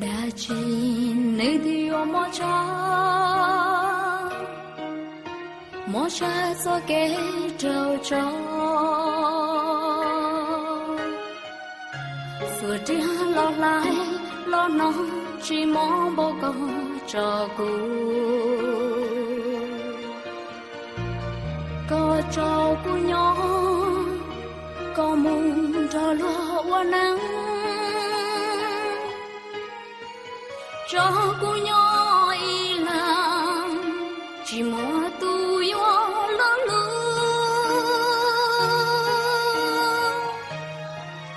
Dab tsi nws twb yuav mob tshaj, mob tshaj txoj kev raug tso. Xuas riam los hlais los hnoos tsis mob npaum koj tso kuv. Koj tso kuv nyob, koj mus nrog luag ua neej. Tso kuv nyob ib leeg, tsis muaj tus yuav luag hlub.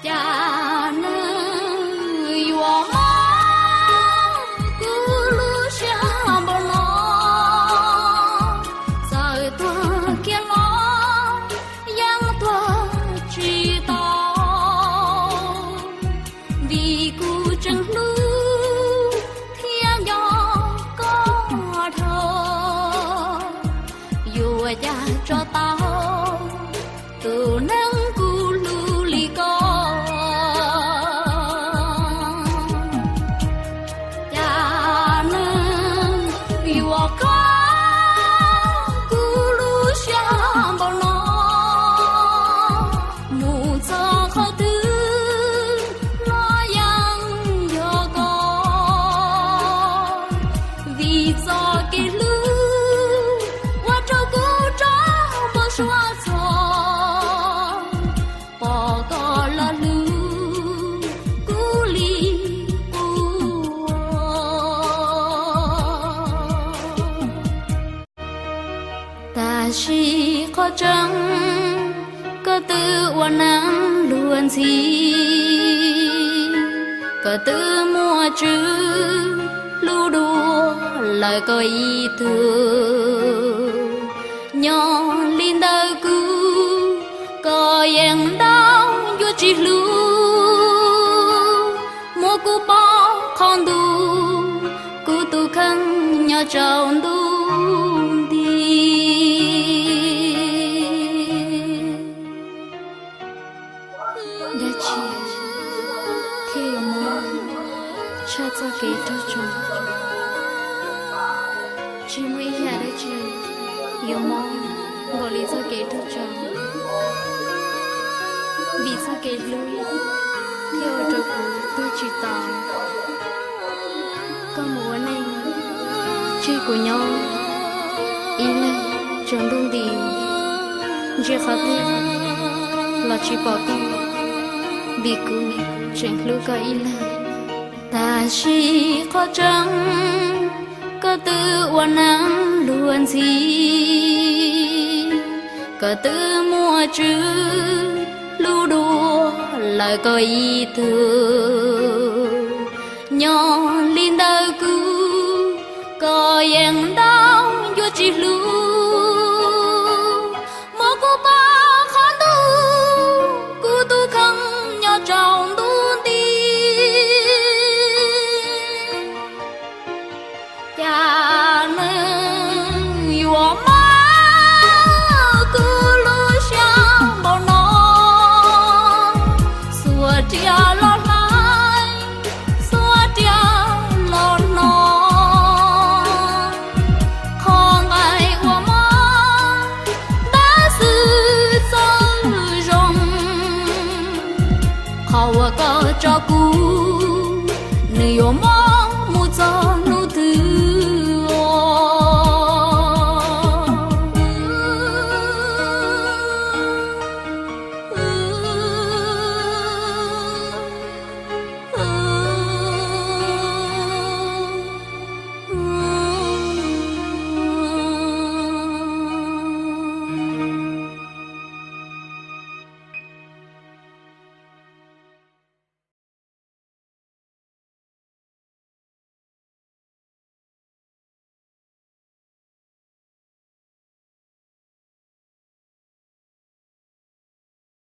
Cas neeg yuav mob kuv lub siab npaum no, txawm tuag kiag los yeej tuag tsis tau. Vim kuv tseem hlub thiab nco koj dhau, yuav ua cas tso tau tus neeg kuv hlub li koj. Cas neeg yuav kho kuv lub siab npaum no, mus txog qhov twg los yeej yog koj. Vim txoj kev hlub ua rau kuv raug npau suav txog, pom koj los hlub kuv li ua. Tab sis qhov tseeb, koj twb ua neej luag ntxhi, koj twb muaj tswv hlub dua lawm koj ib tug. Nyob li ntawd kuv, koj yeej nrauj ncua tsis hlub, muab kuv pov qhov ntuj, kuv tus kheej nyob tsaus ntuj nti. Dab tsi thiaj yuav mob tshaj txoj kev raug tso? Tsis muaj ib yam dab tsi yuav mob npaum li txoj kev raug tso, vim txoj kev hlub thiaj ua rau kuv tuag tsis tau. Koj mus ua neej, tseg kuv nyob ib leeg tsaus ntuj nti, ntsia qhov twg los tsis pom koj, vim kuv tseem hlub koj ib leeg. Tab sis qhov tseeb, koj twb ua neej luag ntxhi, koj twb muaj tswv hlub dua lawm koj ib tug. Nyob li ntawd kuv, koj yeej nrauj ncua tsis hlub, muab kuv pov qhov ntuj, kuv tus kheej nyob tsaus ntuj nti. Cas neeg yuav mob kuv lub siab npaum no, xuas riam los hlais, xuas riam los hnoos, qhov nqaij uas mob tab xwb txawj zoo, qhov uas koj tso kuv, nws yuav